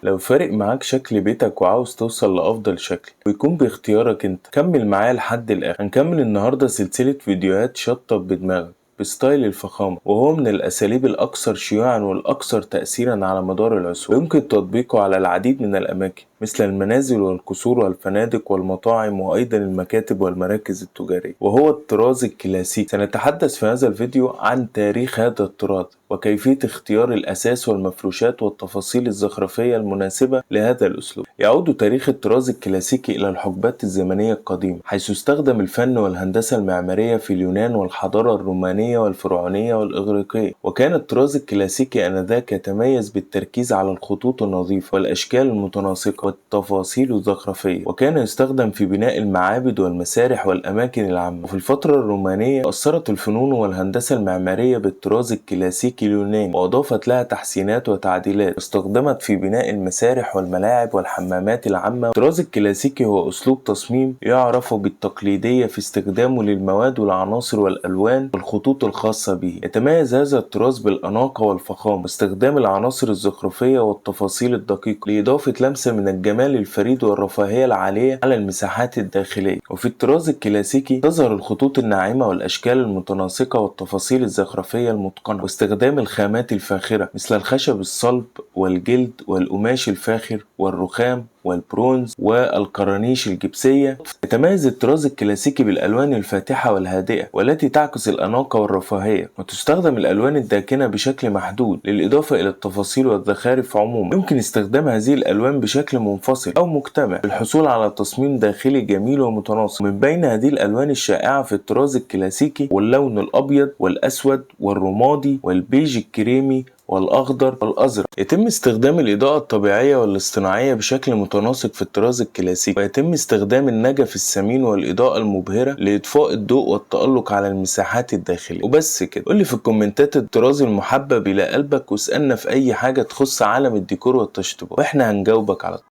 لو فارق معاك شكل بيتك وعاوز توصل لأفضل شكل ويكون باختيارك انت، كمل معايا لحد الآخر. هنكمل النهاردة سلسلة فيديوهات شطب بدماغك بستايل الفخامة، وهو من الأساليب الأكثر شيوعا والأكثر تأثيرا على مدار العصور، ويمكن تطبيقه على العديد من الأماكن مثل المنازل والقصور والفنادق والمطاعم وأيضا المكاتب والمراكز التجارية، وهو الطراز الكلاسيكي. سنتحدث في هذا الفيديو عن تاريخ هذا الطراز وكيفية اختيار الأساس والمفروشات والتفاصيل الزخرفية المناسبة لهذا الأسلوب. يعود تاريخ الطراز الكلاسيكي إلى الحقبات الزمنية القديمة، حيث استخدم الفن والهندسة المعمارية في اليونان والحضارة الرومانية والفرعونية والإغريقية. وكان الطراز الكلاسيكي آنذاك يتميز بالتركيز على الخطوط النظيفة والأشكال المتناسقة والتفاصيل الزخرفية، وكان يستخدم في بناء المعابد والمسارح والأماكن العامة. وفي الفترة الرومانية أثرت الفنون والهندسة المعمارية بالطراز الكلاسيكي اليوناني، وأضافت لها تحسينات وتعديلات واستخدمت في بناء المسارح والملاعب والحمامات العامة. الطراز الكلاسيكي هو أسلوب تصميم يعرف بالتقليدية في استخدامه للمواد والعناصر والألوان والخطوط الخاصة به. يتميز هذا الطراز بالأناقة والفخامة واستخدام العناصر الزخرفية والتفاصيل الدقيقة لإضافة لمسة من الجمال الفريد والرفاهية العالية على المساحات الداخلية. وفي الطراز الكلاسيكي تظهر الخطوط الناعمة والأشكال المتناسقة والتفاصيل الزخرفية المتقنة، واستخدام الخامات الفاخرة مثل الخشب الصلب والجلد والقماش الفاخر والرخام والبرونز والقرانيش الجبسية. يتميز الطراز الكلاسيكي بالألوان الفاتحة والهادئة والتي تعكس الأناقة والرفاهية، وتستخدم الألوان الداكنة بشكل محدود للإضافة إلى التفاصيل والزخارف عموما. يمكن استخدام هذه الألوان بشكل منفصل أو مجتمع للحصول على تصميم داخلي جميل ومتناسق. من بين هذه الألوان الشائعة في الطراز الكلاسيكي واللون الأبيض والأسود والرمادي والبيج الكريمي والأخضر والأزرق. يتم استخدام الإضاءة الطبيعية والاصطناعية بشكل متناسق في الطراز الكلاسيكي، ويتم استخدام النجف الثمين والإضاءة المبهرة لإضفاء الضوء والتألق على المساحات الداخلية. وبس كده. قولي في الكومنتات الطراز المحبب إلى قلبك، واسألنا في أي حاجة تخص عالم الديكور والتشطيبات، وإحنا هنجاوبك على طول.